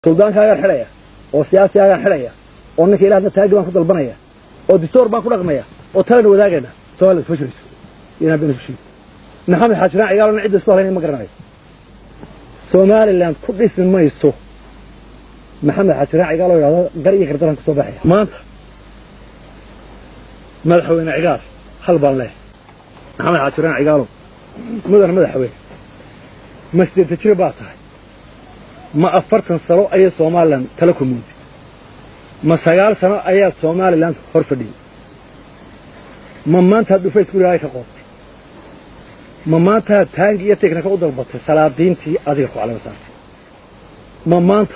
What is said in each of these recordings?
Suldaankaagaan xidhaya oo siyaasigaagaan xidhaya oo ninka ilaahna taagi baan ku dalbanaya oo distoor baan ku dhaqmaya oo talana wadaagayna. Somaliland isma jirayso inaan been isu sheegin. Maxamed Xaaji Ibraahim Cigaal cidda isku halaynaya ma garanayo. Somaliland ku dhismi mayso Maxamed Xaaji Ibraahim Cigaal oo yidhahdo gar iyo gardaran kasoo baxaya. Maanta madaxweyne Cigaal hal baan leeyahay. Maxamed Xaaji Ibraahim Cigaalow, mudane madaxweyne, ma 80 jir baa tahay? Ma 40 sano ayay Somaliland tala ku mooday? Ma 9 sano ayaad Somaliland hor fadhiyey? Ma maantaad dhufays gurigaaga ka qootay? Ma maantaad taangi iyo teknika u dalbatay salaadiintii adiga ku calama saartay? Ma maanta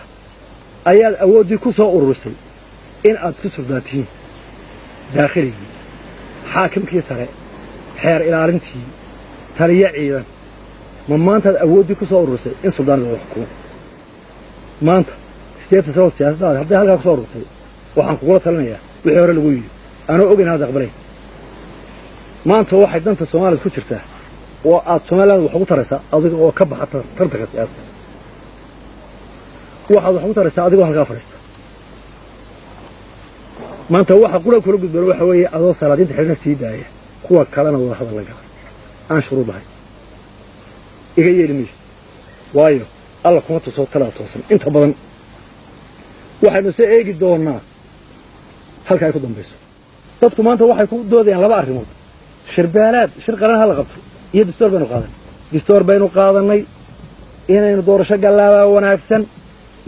ayaad awooddii ku soo ururisay in aad isku suldaan daakhiligii, xaakimkii sare, xeer ilaalintii, taliyo ciidan? Ma maantaad awooddii ku soo ururisay in suldaanida wada xukumo? Maanta 80 sano siyaasaddaada hadday halkaa ku soo ururtay, waxaan kugula talinayaa wixii hore lagu yidhi anoo ogeyn hadda aqbalayn. Maanta waxay danta Soomaalida ku jirtaa oo aad Somaliland wax ugu taraysaa adiga oo ka baxa tartanka siyaasadda. Waxaad wax ugu taraysaa adigoo halkaa fadhiista. Maanta waxa qura kula gudboon waxa weeye adoo salaadiinta xidhna sii daaya, kuwa kalena wada hadal la gala aan shuruud lahayn. Iga yeeli maysid, waayo Alla kuma tusoo talada toosan. Inta badan waxaynu soo eegi doonaa halka ay ku dambayso. Dadku maanta waxay ku doodayaan laba arrimood: shirbeelaad, shir qaran ha la qabto, iyo distoor baynu qaadanay. Distoor baynu qaadanay, inaynu doorasho gallaabaa wanaagsan,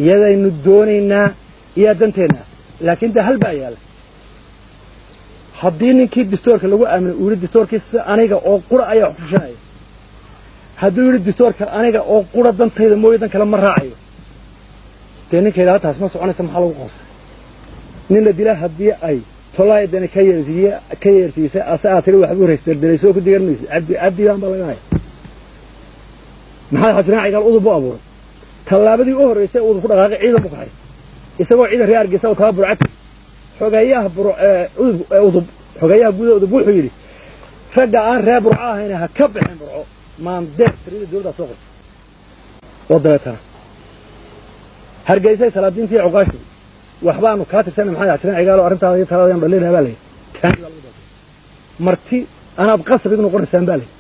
iyadaynu doonaynaa iyaa danteenna. Laakiin dee hal baa yaalla: haddii ninkii distoorka lagu aaminay uu yidhi distoorkii si aniga oo qura ayaa wax ku fushanaya, hadduu yidhi distoorka aniga oo qura dantayda mooye dan kale ma raacayo, dee ninka yidhahda taas ma soconaysa, maxaa lagu qoosay? Nin la dila haddii ay tolaayadani ka yeersiiye ka yeersiisay, ase aad tiri waxbuu raysdardaraysoo ku digan maysid. Cabdi cabdigaan baa laga haya. Maxamed Xasan Cigaal udub buu abuuray. Tallaabadii u horreysay udub ku dhaqaaqay, ciidan buu kaxay, isagoo ciidan reer Hargeysa oo kaba Burcad. Xogeeyaha udub, udub xogeeyaha guuda udub wuxuu yidhi ragga aan reer Burco ahayn ha ka bixin Burco. Maandeer tirida dowladdaa soo qortay oo dabeetana Hargeysay salaadiintii cuqaashii waxbaanu kaa tirsanay Maxamed Xasan Cigaal oo arrintaada iyo taladayan dhalinaha baa layidhi. Taangi baa lagu doortay. Marti anaad qasab igu noqonaysaan baa layidhi.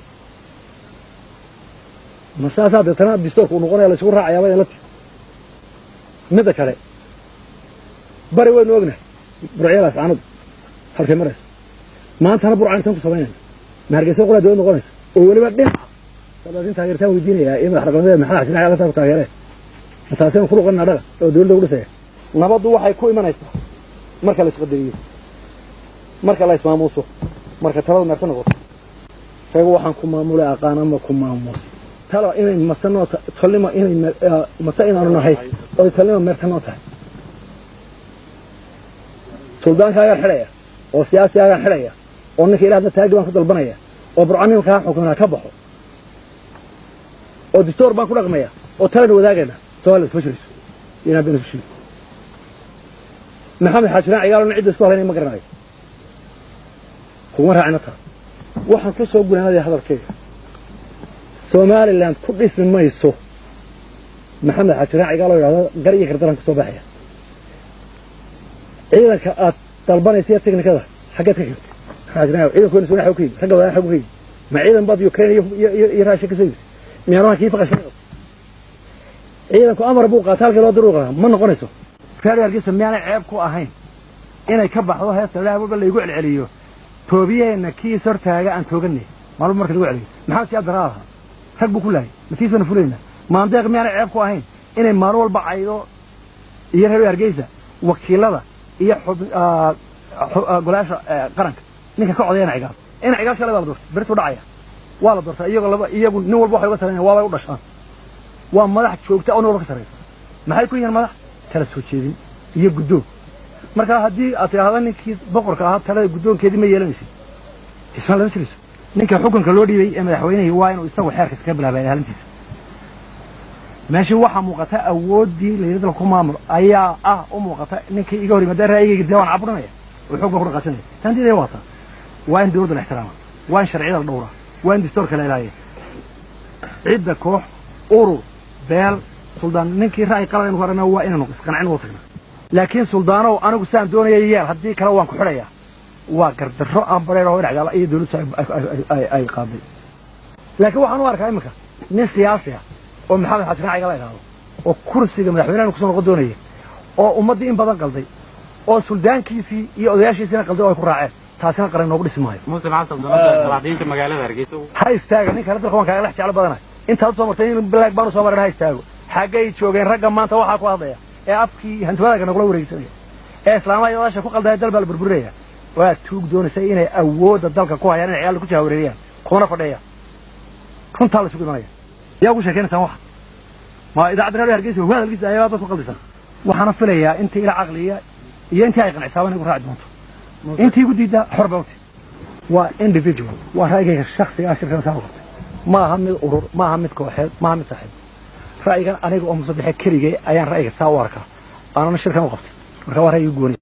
Ma saasaa deetana distoorka uu noqonaya la isugu raacayaaba la ti? Midda kale, bari waynu ognahay Burcyadaas caanadu halkay marayso. Maantana Burca intaan ku samaynayna, ma Hargeysa qolaa dowlad noqonaysa oo weliba dhinaca salaadiin taageertaan weydiinayaa iyo madax dhaqameed Maxamed Xasan Cigaal ku taageereen? Ma taasaynu ku noqonaa dhaga oo dowladda ugu dhisaya? Nabaddu waxay ku imanaysaa marka la isqadariyo, marka la ismaamuuso, marka taladu meerta noqoto. Isaga waxaan ku maamulay aqaan ama ku maamuus talo inay masanoo tolnimo inay mase inaanu nahay oy tolnimo meerta noo tahay. Suldaankaagaan xidhaya oo siyaasigaagaan xidhaya oo ninka ilaahna taagi baan ku dalbanaya oo burcanimkaa xukunaa ka baxo oo distoor baan ku dhaqmaya oo talana wadaagayna. Somaliland isma jirayso inaan been isu sheegin. Maxamed Xaaji Ibraahim Cigaal cidda isku halaynaya ma garanayo. Kuguma raacina taa. Waxaan ku soo gunaanaya hadalkayga: Somaliland ku dhismi mayso Maxamed Xaaji Ibraahim Cigaal oo yidhahdo gar iyo gardaran kasoo baxaya. Ciidanka aad dalbanaysa iyo teknikada xaggeed ka keentay? Maxamed Xaaji Ibraahim ciidanku wayna xag ku yimi, ragga wadaan xag ku yimi. Ma ciidan baad Ukraine iyo Russia ka soo iibisay? Miyaanaha kii faqashay? Ciidanku amar buu qaataa, halkii loo diruu qaataa. Ma noqonayso. Reer Hargeysa miyaanay ceeb ku ahayn inay ka baxdo heesta ilaah walba laygu celceliyo, toobiyaheenna kii is hortaaga aan tooganay, maalmo marka lagu celiyo? Maxaa si abdaraa ahaa? Rag buu ku laayay, matiisana fulayna. Maandeeq miyaanay ceeb ku ahayn inay maalin walba caydo iyo reer Hargeysa wakiilada iyo golayaasha qaranka ninka ka codayana Cigaal? Ina Cigaal shalay baa la doortay, berrituu dhacaya. Waa la doortay iyagoo laba, iyagu nin walba waxay uga sarreeyaan waabay u dhashaan. Waa madax joogta oo nin walba ka sarreysa. Maxay ku yihiin madax? Tala soo jeedin iyo guddoon. Marka haddii aad tidhaahdo ninkii boqorka ahaa talada guddoonkeedii ma yeelanaysid, isma lama jirayso. Ninka xukunka loo dhiibay ee madaxweynihii waa inuu isagu xeerka iskaga bilaabay ilaalintiisa. Meeshii waxaa muuqata awooddii layidhi ku maamul ayaa ah u muuqata. Ninkii iga hor yimaada ra'yigayga dee waan caburinaya oo xoog baan ku dhaqaasinaya. Tan diidaya waata: waa in dowladda la ixtiraama, waa in sharciyada la dhowraa, waa in distoorka la ilaaliya. Cidda koox, urur, beel Suldaan, ninkii ra'yi qaladaynu ku aragna waa inaynu isqancin ugu tagnaa. Laakiin suldaanow, anigu saan doonaya yeel, haddii kale waan ku xidhayaa, waa gardarro aan bareer oo dhacgaala iyo dawladdu ay qaaday. Laakiin waxaan u arkaa iminka nin siyaasi ah oo Maxamed Xasan Cayga la idhaahdo oo kursiga madaxweynaha kusoo noqon doonaya oo ummaddii in badan qalday oo suldaankiisii iyo odayaashiisiina qalday oo ay ku raaceen, taasina qaran noogu dhisi maayo. Muuse, maxaa saldanada salaadiinta magaalada Hargeysa? Ha istaaga nin kale, dalka waan kaaga lex jeclo badanahay intaad usoo martay in bilaag baan usoo marin. Ha istaago. Xaggay joogeen ragga maanta waxaa ku hadlaya ee afkii hantiwadaaga nagula wareegsanaya ee islaamaha iyo odaasha ku qaldaya? Dal baa la burburinaya. Waa tuug doonaysa inay awoodda dalka ku hayaan, inay ciyaalka ku jahawareeriyaan, kumana fadhiya. Runtaa la isugu imanaya. Yaa ugu sheekaynaysaan waxa ma idaacadda Radio Hargeysa waa hadalkiisa ayaa dad ku qaldisan. Waxaana filayaa intii ila caqliya iyo intii ay qancisaaba inay ku raaci doonto, intii igu diiddaa xor baa uti. Waa individual, waa ra'yigayga shakhsiga ah. Shirkan saa u qabtay ma aha mid urur, ma aha mid kooxeed, ma aha mid saaxiib. Ra'yigan aniga oo Musabixe keligay ayaan ra'yiga saa u arkaa, aanana shirkan u qabtay. Marka waa ra'yiga gooni.